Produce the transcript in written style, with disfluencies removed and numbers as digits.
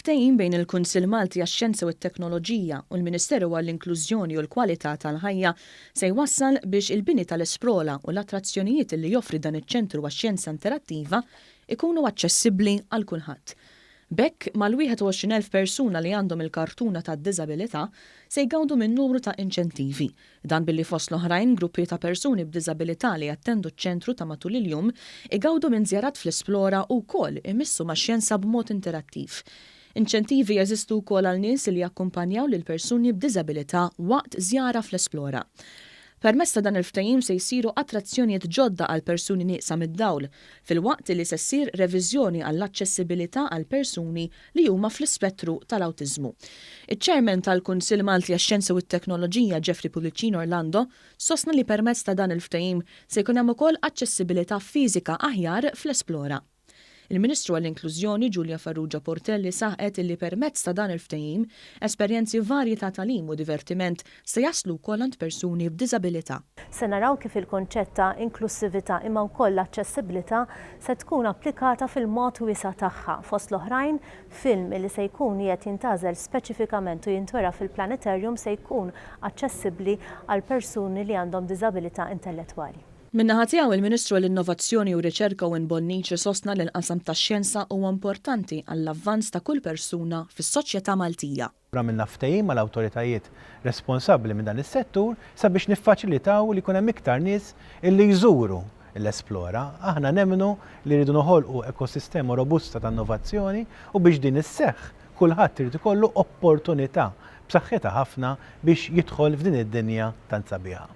Ftehim bejn il-Kunsill Malti għax-Xjenza u t-Teknoloġija u l-Ministeru għall-Inklużjoni u l-Kwalità tal-Ħajja se jwassal biex il-bini tal-Esprola u l-attrazzjonijiet li joffri dan iċ-ċentru għax-xjenza interattiva ikunu aċċessibbli għal kulħadd. B'hekk, mal-21,000 persuna li għandhom il-kartuna tad-diżabilità se jgawdu minn numru ta' inċentivi. Dan billi fost l-oħrajn gruppi ta' persuni b'diżabilità li jattendu ċ-ċentru ta' matul il-jum igawdu minn żjarat fl-Esplora u wkoll imissu max-xjenza b'mod interattiv. Inċentivi jeżistu wkoll għal nies li jakkumpanjaw lil persuni b'diżabilità waqt żjara fl-Esplora. Permezz ta' dan il-ftehim se jsiru attrazzjonijiet ġodda għal persuni nieqsa mid-dawl, filwaqt li se ssir reviżjoni għall-aċċessibilità għal persuni li huma fl-ispettru tal-awtiżmu. Iċ-Chairman tal-Kunsill Malti għax-Xjenza u t-Teknoloġija Jeffrey Pullicino Orlando sostna li permezz ta' dan il-ftehim se jkun hemm ukoll aċċessibilità fiżika aħjar fl-Esplora. Il-Ministru għall-Inklużjoni Julia Farrugia Portelli saħqet illi permezz ta' dan il-ftehim, esperjenzi varji ta' tagħlim u divertiment se jaslu wkoll għand persuni b'diżabilità. Se naraw kif il-kunċett ta' inklussività imma wkoll l-aċċessibilità se tkun applikata fil-mod wiesa' tagħha. Fost l-oħrajn, film li se jkun qiegħed jintgħażel speċifikament u jintwera fil-Planetarium se jkun aċċessibbli għal persuni li għandhom diżabilità intellettwali. Min-naħa tiegħu, il-Ministru għall-Innovazzjoni u r-Riċerka Owen Bonnici sostna li l-qasam tax-xjenza huwa importanti għall-avvanz ta' kull persuna fis-soċjetà Maltija. Għamilna ftehim mal-awtoritajiet responsabbli minn dan is-settur sabiex niffaċilitaw li jkun hemm iktar nies illi jżuru l-Esplora. Aħna nemmnu li rridu noħolqu ekosistema robusta ta' innovazzjoni u biex din isseħħ kulħadd irid ikollu opportunità b'saħħitha ħafna biex jidħol f'din id-dinja tant sabiħa.